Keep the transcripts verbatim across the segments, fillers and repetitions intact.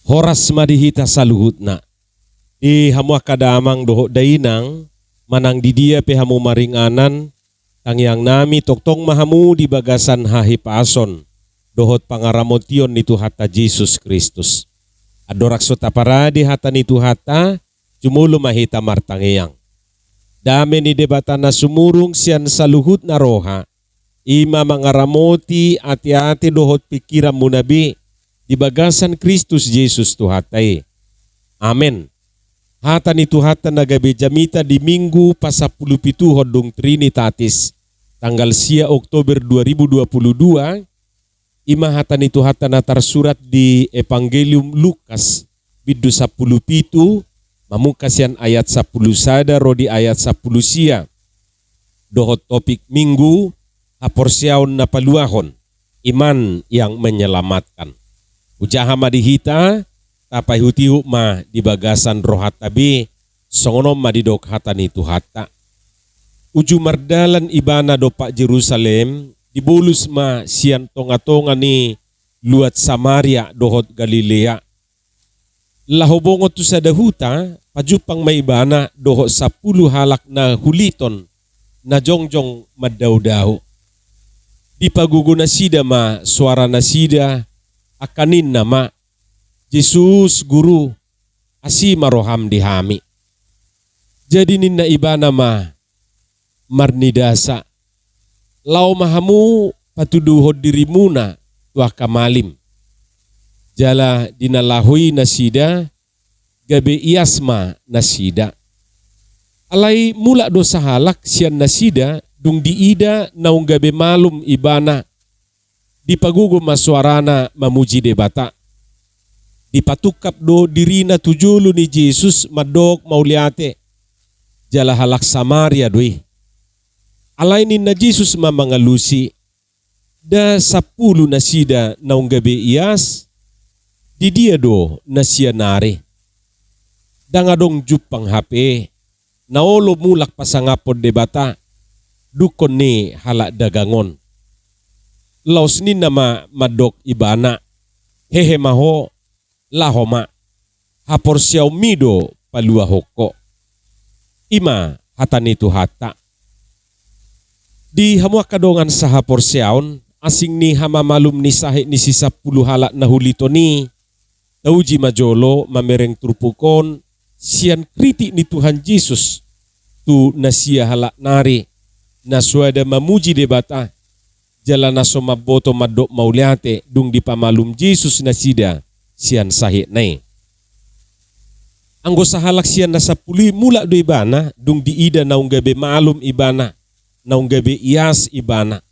Horas ma di hita saluhutna. Di hamu angka damang dohot dainang, manang di dia pe hamu maringanan, tangiangnami tongtong ma hamu di bagasan hahipason dohot pangaramotion ni Tuhanta Jesus Kristus. Andorang so taparade hata ni Tuhanta, jumolo ma hita martangiang. Dame ni Debata na sumurung sian saluhutna roha, i ma mangaramoti ateate dohot pingkiranmuna be di bagasan Kristus Jesus Tuhanta i. Amen. Hata ni Tuhanta na gabe jamita di Minggu pasampulupituhon dung Trinitatis, tanggal sia Oktober dua ribu dua puluh dua, i ma hata ni Tuhanta na tarsurat di Evanggelium Lukas, bindu sampulupitu, mamungka sian ayat sampulu sada ro di ayat sampulu sia. Dohot topik Minggu, haporseaon na paluahon, iman yang menyelamatkan. Hujaha ma di hita, tapaihutihut ma di bagasan rohanta be, songon on ma didok hata ni Tuhanta. Uju mardalan ibana dompak Jerusalem, dibolus ma sian tongatonga ni luat Samaria dohot Galilea. Laho bongot tu sada huta, pajumpang ma ibana dohot sampulu halak na huliton, na jongjong mandaodao. Dipagogo nasida ma soaranasida, angka ninna ma, "Jesus, Guru, asi ma roham di hami." Jadi ninna ibana ma marnidasa, "Laho ma hamu patuduhon dirimuna tu angka malim." Jala di na laho i nasida, gabe ias ma nasida. Alai mulak do sahalak sian nasida, dung diida naung gabe malum ibana, dipagogo ma soarana mamuji Debata. Dipatungkap do dirina tu jolo ni Jesus mandok mauliate, jala halak Samaria do i. Alai ninna Jesus ma mangalusi, "Nda sampulu nasida naung gabe ias? Di dia do na sian ari? Ndang adong jumpang hape na olo mulak pasangaphon Debata, dungkon ni halak dagang on." Laos ninna ma mandok ibana, "Hehe ma ho, laho ma, haporseaonmi do paluahon ho." I ma hata ni Tuhanta. Di hamu angka dongan sahaporseaon, asing ni hamamalum ni sahit ni si sampulu halak na huliton i, tauji ma jolo mamereng turpuk on sian kritik ni Tuhan Jesus tu na sia halak nari na soada mamuji Debata, jala na so mamboto mandok mauliate dung dipamalum Jesus nasida sian sahitna i. Anggo sahalak sian na sampulu i mulak do ibana, dung diida naung gabe malum ibana, naung gabe ias ibana.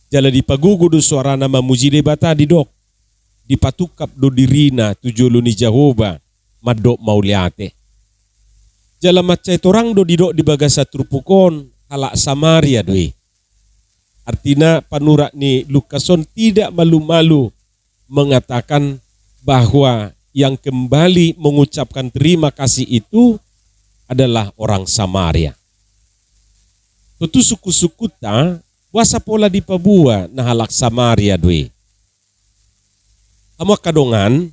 Jala dipagogo do soarana mamuji Debata, didok, dipatungkap do dirina tu jolo ni Jahowa mandok mauliate. Jala mansai torang do didok di bagasan turpuk on, halak Samaria do i. Artina, panurat ni Lukas on tidak malu-malu mengatakan bahwa yang kembali mengucapkan terima kasih itu adalah orang Samaria. Tontu sungkun-sungkunta, boasa pola dipaboa na halak Samaria do i? Hamu angka dongan,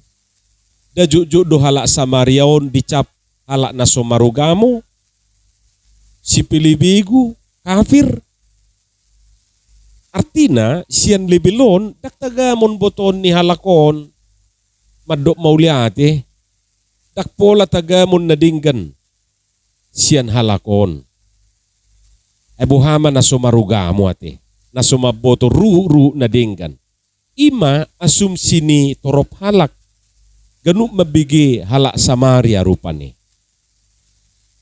nda jotjot do halak Samaria on dicap halak na so marugamo, sipelebegu, kafir? Artina, sian lebel on, ndang tagamon botoon ni halak on mandok mauliate, ndang pola tagamon na denggan sian halak on. Ai boha ma na so marugamo ate, na so mamboto ruhut-ruhut na denggan? I ma asumsi ni torop halak, ganup mambege halak Samaria rupani.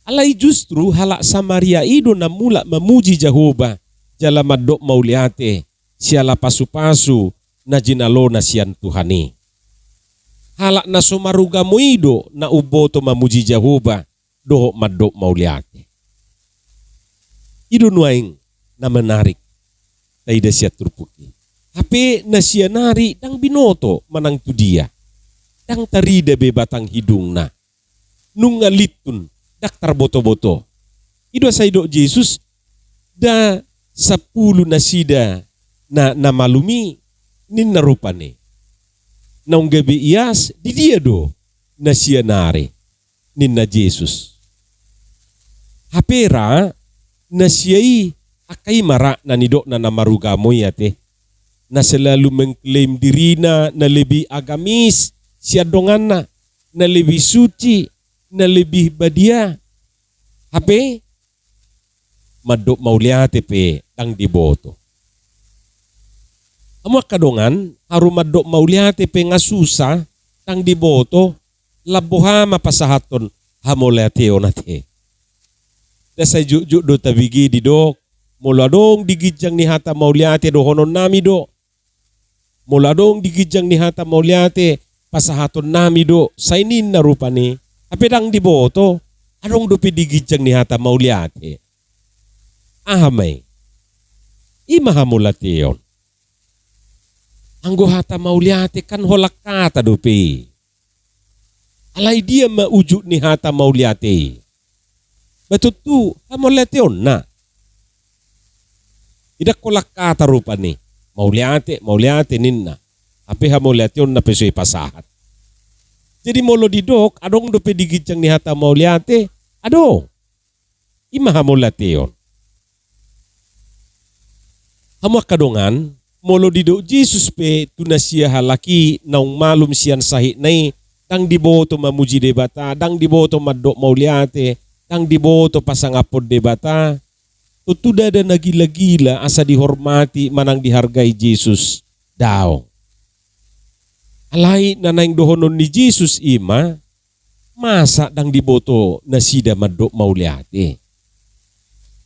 Alai justru halak Samaria i do na mulak mamuji Jahowa, jala mandok mauliate, siala pasu-pasu na jinalona sian Tuhan i. Halak na so marugamo i do na umboto mamuji Jahowa, dohot mandok mauliate. I do nuaeng na menarik taida sian turpuk i. Hape na sian ari ndang binoto manang tu dia. Ndang tarida be batang hidungna. Nunga lintun, ndang tarboto-boto. I do asa didok Jesus, nda sampulu nasida na, na malum i, ninna rupani. naung gabe ias, di dia do na sian ari, ninna Jesus. Hape ra na sia i, angka i ma ra na nidokna na marugamo i ate. Na selalu mengklaim dirina na lebih agamis sian donganna, na lebih suci, na lebih badia. Hape mandok mauliate pe ndang diboto. Hamu angka dongan, haru mandok mauliate pe nga susa, ndang diboto, lam boha ma pasahathon hamauliateon ate. Nda sai jotjot do tabege didok, molo adong di ginjang ni hata mauliate dohononnami do. Molo adong di ginjang ni hata mauliate pasahatonnami do, sai ninna rupani. Hape ndang diboto, adong dope di ginjang ni hata mauliate. Aha ma i? I ma hamauliateon. Anggo hata mauliate kan holan hata dope i. Alai dia ma ujut ni hata mauliate i? Ba tontu hamauliateonna. Ndang holan hata rupani. Mauliate, mauliate ninna. Hape hamauliateonna pe so ipasahat. Jadi molo didok, adong dope di ginjang ni hata mauliate, adong. I ma hamauliateon. Hamu angka dongan, molo didok Jesus pe tu na sia halak i naung malum sian sahitna i, ndang diboto mamuji Debata, ndang diboto mandok mauliate, ndang diboto pasangaphon Debata, tontu ndada na gila-gila asa dihormati manang dihargai Jesus. Daong. Alai na naeng dohonon ni Jesus i ma, masa ndang diboto nasida mandok mauliate?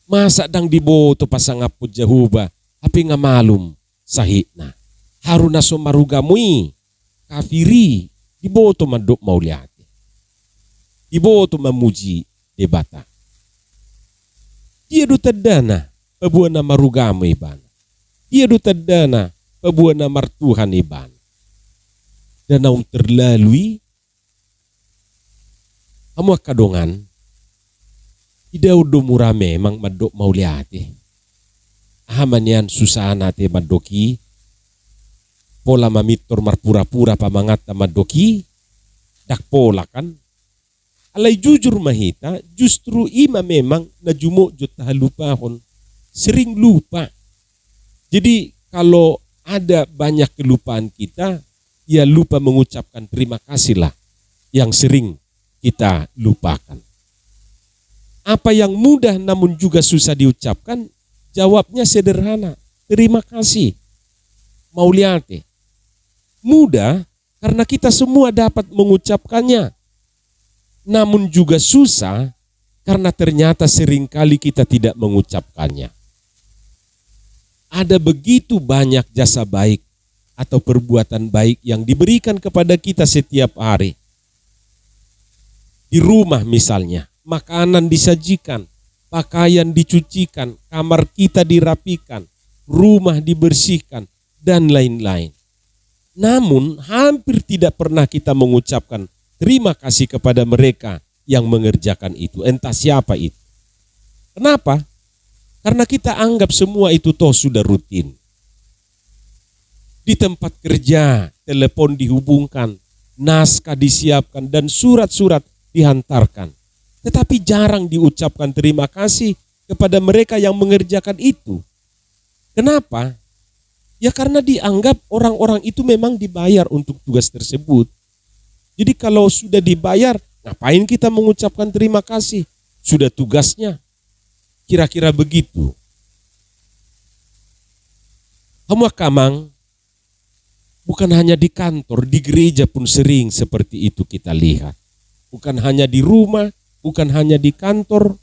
Masa ndang diboto pasangaphon Jahowa, hape nga malum sahitna? Haru na so marugamo i, kafir i, diboto mandok mauliate. Diboto mamuji Debata. Dia do tandana paboa na marugamo ibana? Dia do tandana paboa na martuhan ibana? Nda naung terlalu i? Hamu angka dongan, idaon do mura memang mandok mauliate? Aha ma nian susana ate mandok i? Pola mamintor marpura-pura pamanganta mandok i? Ndang pola kan? Alai jujur ma hita, justru i ma memang na jumotjot tahalupahon. Sering lupa. Jadi, kalau ada banyak kelupaan kita, ya lupa mengucapkan terima kasihlah yang sering kita lupakan. Apa yang mudah namun juga susah diucapkan, jawabnya sederhana. Terima kasih. Mauliate. Mudah karena kita semua dapat mengucapkannya. Namun juga susah karena ternyata seringkali kita tidak mengucapkannya. Ada begitu banyak jasa baik atau perbuatan baik yang diberikan kepada kita setiap hari. Di rumah misalnya, makanan disajikan, pakaian dicucikan, kamar kita dirapikan, rumah dibersihkan, dan lain-lain. Namun, hampir tidak pernah kita mengucapkan terima kasih kepada mereka yang mengerjakan itu, entah siapa itu. Kenapa? Karena kita anggap semua itu toh sudah rutin. Di tempat kerja, telepon dihubungkan, naskah disiapkan, dan surat-surat dihantarkan. Tetapi jarang diucapkan terima kasih kepada mereka yang mengerjakan itu. Kenapa? Ya, karena dianggap orang-orang itu memang dibayar untuk tugas tersebut. Jadi, kalau sudah dibayar, ngapain kita mengucapkan terima kasih? Sudah tugasnya. Kira-kira begitu. Hamu angka amang, bukan hanya di kantor, di gereja pun sering seperti itu kita lihat. Bukan hanya di rumah, bukan hanya di kantor,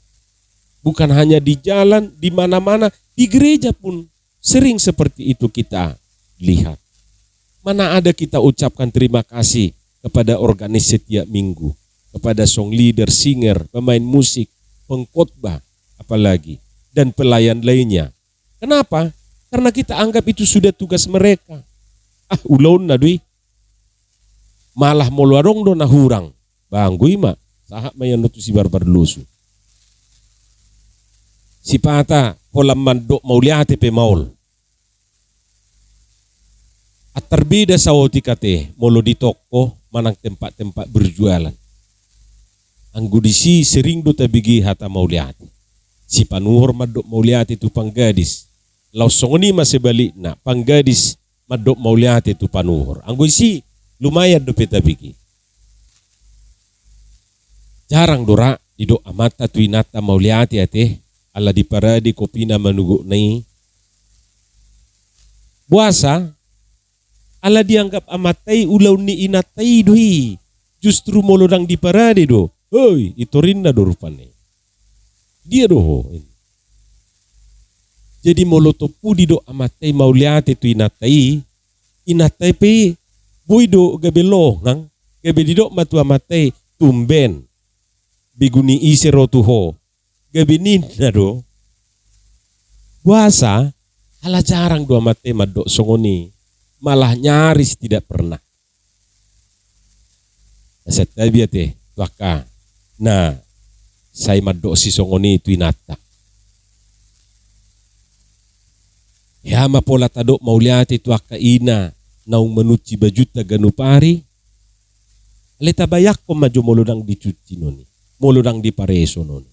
bukan hanya di jalan, di mana-mana, di gereja pun sering seperti itu kita lihat. Mana ada kita ucapkan terima kasih kepada organis setiap minggu, kepada song leader, singer, pemain musik, pengkhotbah, apalagi, dan pelayan lainnya. Kenapa? Karena kita anggap itu sudah tugas mereka. Ah, ulaonna do i. Malah molo adong do na hurang, ba anggo i ma, sahat ma i annon tu sibarbar losu. Sipata holan mandok mauliate pe maol. Antar beda saotik ate molo di toko manang tempat-tempat berjualan. Anggo disi sering do tabege hata mauliate. Si panuhor mandok mauliate tu panggadis. Laos songon i ma sebalikna, panggadis mandok mauliate tu panuhor. Anggo disi lumayan dope tabege. Jarang do ra didok amanta tu inanta mauliate ate, ala diparade kopina manogotna i. Boasa? Ala dianggap amanta i ulaon ni inanta i do i. Justru molo ndang diparade do, "Hoi, i torinna do rupani. Dia do ho?" Jadi molo tompu didok amanta i mauliate tu inanta i, inanta i pe boi do gabe longang, gabe didok ma tu amanta i, "Tumben, begu ni ise ro tu ho?" Gabe ninna do. Boasa? Ala jarang do amanta i mandok songon i, malah nyaris tidak pernah. Na santabi ate tu angka na sai mandok sisongon i tu inanta. Hea ma pola tadok mauliate tu angka ina naung manunci bajunta ganup ari. Alai tabayangkon ma jo molo ndang dicunci non i, molo ndang dipareso non i.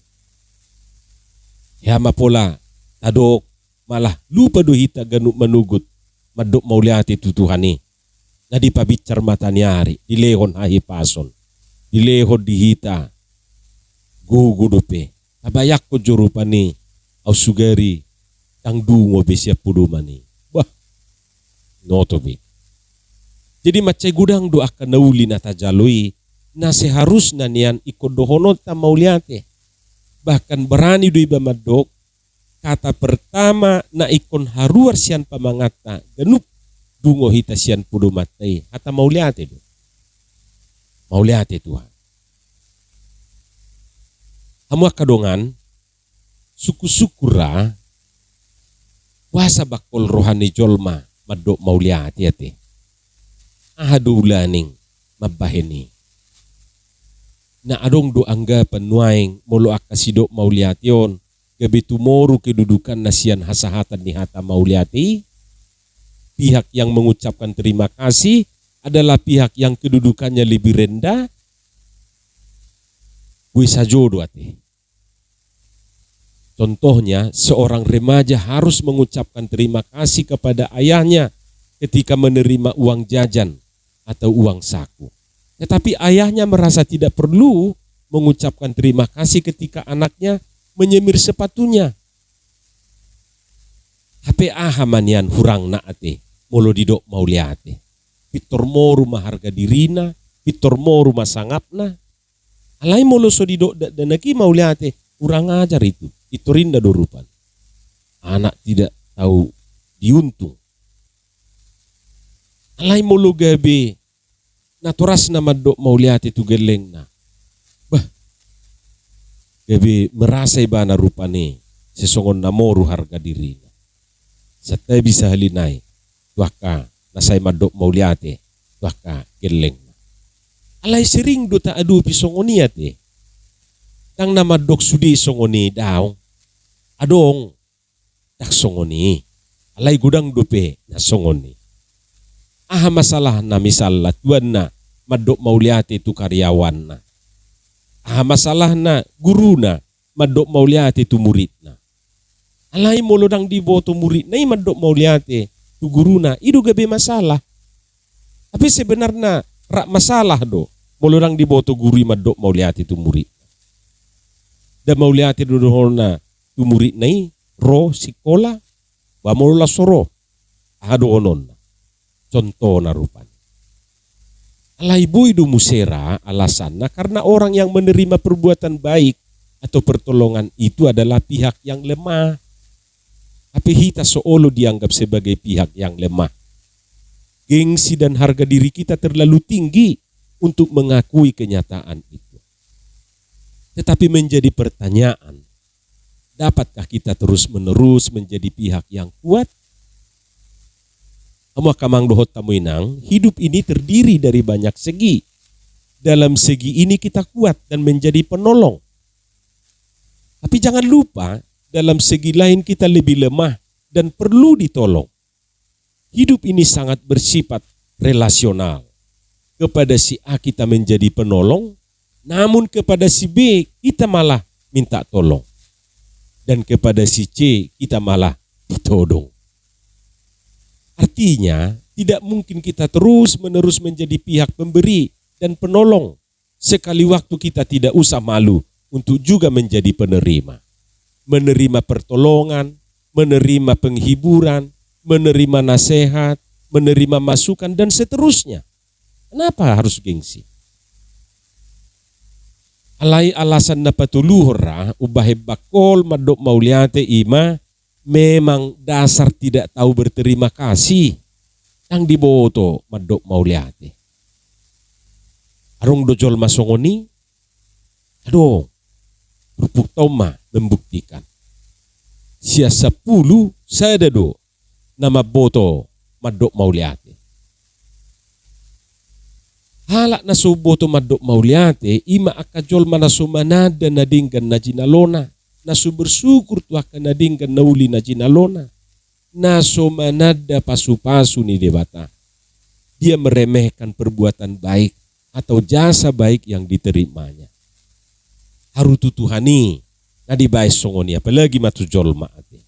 Hea ma pola tadok, malah lupa do hita ganup manogot mandok mauliate tu Tuhan i. Na dipabinsar mata ni ari, dilehon hahipason, dilehon di hita gogo dope. Tabayangkon jo rupani, au sugari ndang dungo be sian podoman i. Bah, noto be. Jadi mansai godang do angka na uli na tajalo i, na seharusna nian ingkon dohononta mauliate. Bahkan berani do iba mandok, kata pertama na ingkon haruar sian pamanganta ganup dungo hita sian podomanta i, hata mauliate do. Mauliate Tuhan. Hamu angka dongan, sungkun-sungkun ra, boasa bangkol roha ni jolma mandok mauliate ate. Aha do ulaning mambahen i? Na adong do anggapan nuaeng molo angka sidok mauliate on gabe tumoru kedudukanna sian hasahatan ni hata mauliate i. Pihak yang mengucapkan terima kasih adalah pihak yang kedudukannya lebih rendah. Boi sajo do ate. Contohnya, seorang remaja harus mengucapkan terima kasih kepada ayahnya ketika menerima uang jajan atau uang saku. Tetapi ayahnya merasa tidak perlu mengucapkan terima kasih ketika anaknya menyemir sepatunya. Hape aha ma nian hurangna ate molo didok mauliate? Pintor moru ma harga dirina, pintor moru ma sangapna. Alai molo so didok dakdanak i mauliate, kurang ajar itu. I torinna do rupani. Anak tidak tahu diuntung. Alai molo gabe natorasna mandok mauliate tu gellengna, bah, gabe merasa ibana rupani sesongon na moru harga dirina. Santabi sahali nai tu angka na sai mandok mauliate tu angka gellengna. Alai sering do taadopi songon i ate. Ndang na mandok sude songon i, daong. Adong, ndang songon i. Alai godang dope na songon i. Aha masalahna misalna tuanna mandok mauliate tu karyawanna? Aha masalahna guruna mandok mauliate tu muridna? Alai molo ndang diboto muridna i mandok mauliate tu guruna, i do gabe masalah. Tapi sebenarna rap masalah do molo ndang diboto guru i mandok mauliate tu muridna. Nda mauliate do dohononna tu muridna i ro sikola, ba molo las so ro, aha dohononna? Contohna rupani. Alai boi do muse ra alasanna karena orang yang menerima perbuatan baik atau pertolongan itu adalah pihak yang lemah. Hape hita so olo dianggap sebagai pihak yang lemah. Gengsi dan harga diri kita terlalu tinggi untuk mengakui kenyataan itu. Tetapi menjadi pertanyaan, dapatkah kita terus-menerus menjadi pihak yang kuat? Hamu angka amang dohot hamu inang, hidup ini terdiri dari banyak segi. Dalam segi ini kita kuat dan menjadi penolong. Tapi jangan lupa, dalam segi lain kita lebih lemah dan perlu ditolong. hidup ini sangat bersifat relasional. Kepada si A kita menjadi penolong, namun kepada si B kita malah minta tolong. Dan kepada si C kita malah ditodong. Artinya, tidak mungkin kita terus-menerus menjadi pihak pemberi dan penolong. Sekali waktu kita tidak usah malu untuk juga menjadi penerima. Menerima pertolongan, menerima penghiburan, menerima nasihat, menerima masukan, dan seterusnya. Kenapa harus gengsi? Alai alasan na patoluhon ra, umbahen bangkol mandok mauliate ima, memang dasar tidak tahu berterima kasih. Ndang diboto mandok mauliate. Adong do jolma songon i? Adong. Turpukta on ma membuktikan. Sian sampulu, sada do na mamboto mandok mauliate. Halak na so umboto mandok mauliate, ima angka jolma na so mananda na denggan na jinalona, na so bersyukur tu angka na denggan na uli na jinalona, na so mananda pasupasu ni Debata. Dia meremehkan perbuatan baik atau jasa baik yang diterimanya. Haru tu Tuhan i na dibaen songon i, apalagi ma tu jolma ate.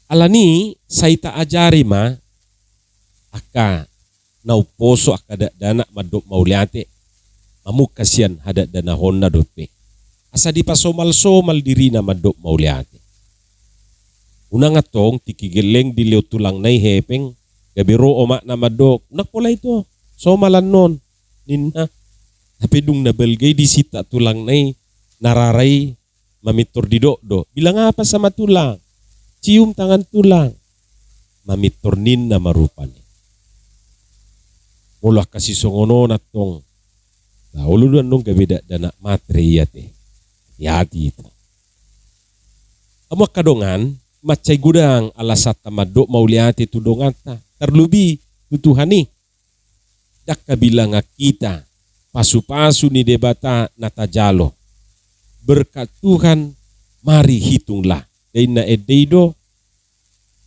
Alani i, sai taajari ma angka na umposo angka dakdanak mandok mauliate, mamungka sian hadakdanakonna dope. Asa dipasomalsomal dirina mandok mauliate. Unang antong tingki gelleng dilehon tulangna i hepeng, gabe ro omakna mandok, "Unang pola ito, somal annon," ninna. Tapi dung na balga i disintak tulangna i, na rara i mamintor didok do, "Bilang apa sama tulang? Cium tangan tulang." Mamintor ninna ma rupani. Molo angka sisongon on antong, na olo do annon gabe dakdanak matre i ate. Hati-hati hita. Hamu angka dongan, mansai godang alasanta mandok mauliate tu donganta, tarlobi tu Tuhan i. Ndang habilangan hita pasupasu ni Debata na tajalo. Berkat Tuhan mari hitunglah. Dainna ende i do,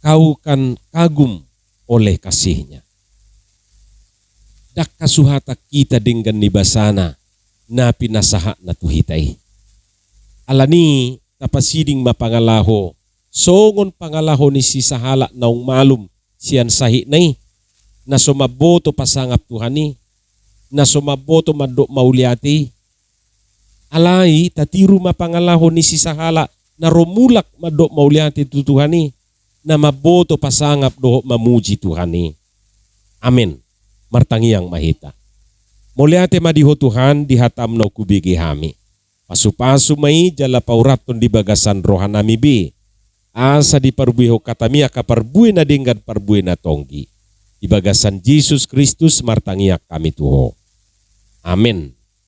kau akan kagum oleh kasih-Nya. Ndang hasuhatan hita denggan ni basana na pinasahatna tu hita i. Alani i tapasiding ma pangalaho songon pangalaho ni si sahalak naung malum sian sahitna i, na so mamboto pasangap Tuhan i, na so mamboto mandok mauliate i. Alai tatiru ma pangalaho ni si sahalak na ro mulak mandok mauliate tu Tuhan i, na mamboto pasangap dohot mamuji Tuhan i. Amen. Martangiang ma hita. Mauliate ma di Ho Tuhan di hataM na hubege hami. Pasupasu ma i jala paurathon di bagasan rohanami be, asa diparbuehon hataMi angka parbue na denggan, parbue na tonggi. Di bagasan Jesus Kristus martangiang hami tu Ho. Amen.